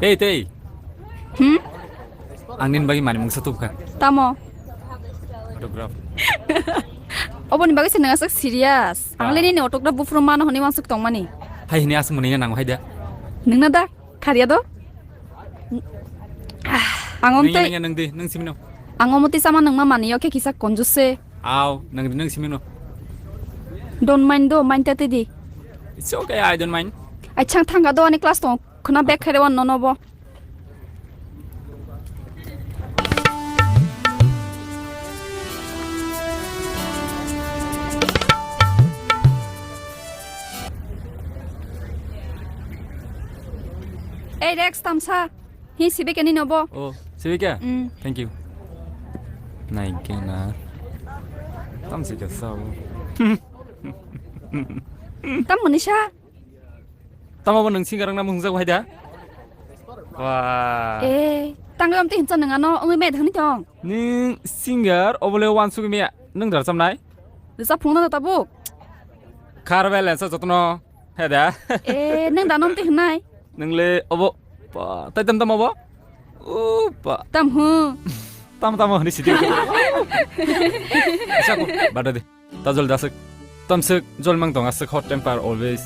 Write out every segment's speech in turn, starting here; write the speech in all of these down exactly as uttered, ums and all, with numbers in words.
Tei, tei. Hmm? Ang nini bagwi manwi mungsa tubukha. Tamo? Autograph. Oboni bagwi se nang aswk serious. Ang le nini autograph buphuru mano hwnwi wansuk tongmani. Hai hwnwi aswk mwnwi nango hai da. Nungna da? Khariya do? Ang om tei. Nungya, nung di, nung simino. Ang omo tei sama nungma manwi o khe kisa konjus se. Aw, nung di, nung simino. Don't mind do, mind ta tei di. It's okay, I don't mind. Ai chang thanga do ani class tong. Khna bag khaire wan nono bo. Ei Rex, tamsa. Hi, sibike nini obo. Oh, sibike? Mm. Thank you. Nai ke na. Tamsi ke sao. Tam munisa. Tamo bo nwng singer wngna muchungjak hai da? Wah. Eh, tangwi amtwi hinsa nwng ano wngwi maya da hwnwi tong? Nwng singer obole wansugwi maya nwng da rwchapnai? Rwchap phungno da tabuk? Khar balance jotono hai da? Eh, nwng da no amtwi hwnnai? Nwng le obo pa, tai tam tam obo? O pa. Tam hwn. Tam tam hwnwi sidi. Asa ko bada de. Ta jol daswk. Tamswk jol mang tong aswk hot temper always.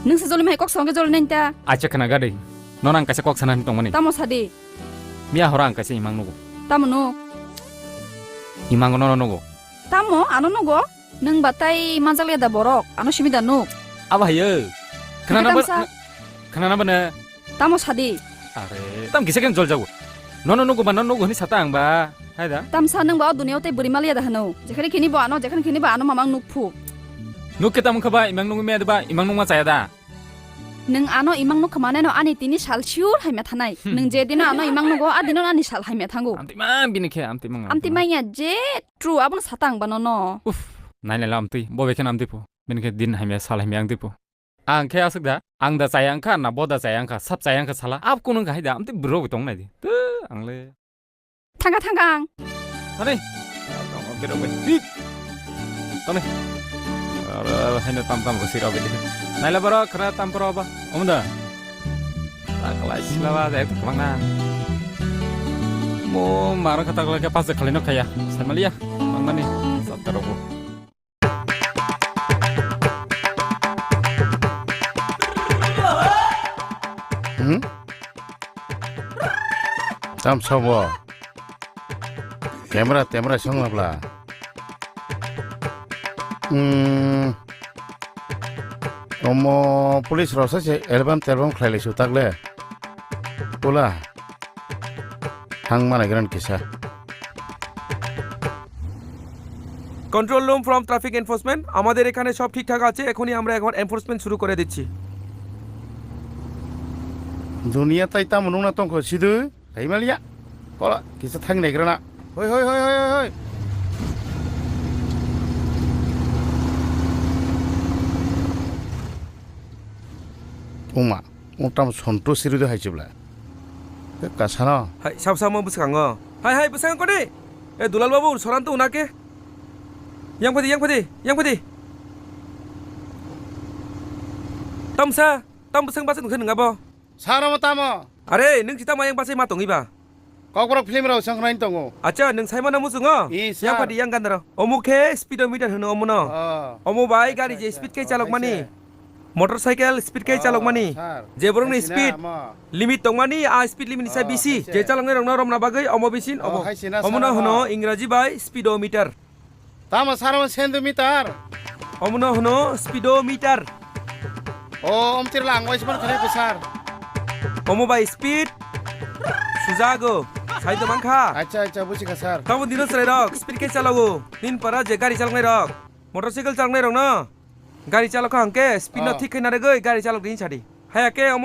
Nwng se joli mai kok songke joli nang ta. Acha khna gadi. Nono ang kaisa kok sana hinwi tongmani. Tamo sadi. Miya hora ang kaisa imang nugo. Tamo nuk. Imang nono nugo. Tamo ano nugo. Nwng batai manjak liya da borok. Ano simi da nuk. Abo hayo. Khna na ba. Tamsa. Khna na ba na. Tamo sadi. Are, tam kisa khe jol jago. Nono nugo ba, nono nugo hwnwi sata ang ba. Hai da. Tamsa nwng ba o duniya o tei bwrwi maliya da hwno. Jekhani khini bo ano, jekhani khini bo ano mamang nukphu. Nuk khe tam wngkha ba, imang nungwi maya da ba, imang nungma chaya da. Nwng ano imang nukha mane no ani tini sal sure hai ma thanai. Hmm. Nwng je dino ano imang nugo, a dino ani sal hai ma thango. Amtwi mang bini khe, amtwi mang. Amtwi mang ya je true, abono sata ang ba nono. Uff, nai nai la amtwi, bo bai khe amtwi pho. Bini khe din hai ma, sal hai ma ang twi pho. Ang khe aswk da, ang da chaya wngkha, na bo da chaya wngkha, sab chaya wngkha sala, ab kunu wngkha hai da, amtwi bwrwi tong nai di. Tw, ang le. Thangkha, thangkha ang. Thani. Tamo berok bai. Hi. Tani. Aro, haino tam tam ko sirok bai. Naila borok, khna tam poro ba. Omda. Taklai sila ba, dai kwbang na. Mo maro kata kala ke pas khali no khaya. Samaliya. Mangmani. Sab tarok. Hmm? Tam sabo. Camera, camera song labla. Hmm. Omo police rok se album, album khlai lai su tak le. Pula. Thang mana gran kisa. Control room from traffic enforcement, আমাদের এখানে সব ঠিকঠাক আছে, এখনই আমরা এখন এনফোর্সমেন্ট শুরু করে দিচ্ছি। Dunia tai tamo nungna tongkho sidu, taimalia. Kola, kisa thang negrana. Hoi, hoi, hoi, hoi, hoi, hoi. Uma, utam sonto siru de hai chibla. Kasano. Hai, sab samo bwskango. Hai, hai, bwskango koni. E Dulal babu, soran to unake. Yang padi, yang padi, yang padi. Tamsa, tam bwsang basa nungsa nungabo. Sara mo tamo. Are, nung si tamo yang basa ma tongi ba. Kokborok film rok sangkhnai tongo. Acha, nung saimano muchungo? Ee, sir. Yang padi, yang gandaro. Omo khe speedometer hwno omono. Oh. Omo bai gari je speed khe chalok mani. Motorcycle speed khe chalok mani. Oh, sir. Je borokni speed limit tongmani, a speed limit ni sa bisi. Je chaloknai rokno romna bagwi omo bisin obo. Omono hwno Ingraji bai speedometer. Tamo saro centimeter. Omono hwno speedometer. O, omtir lang waisman khare ko sir. Omo bai speed sujago. Sai to mankha. Acha, acha, buchikha sir. Tamo dino chwrai rok speed khe chalogo. Nin para je gari chaloknai rok. Motorcycle chaloknai rokno. Gari chalok kha hwnkhe speed no thik khe narwgwi gari chalok di sadi. Haya khe omo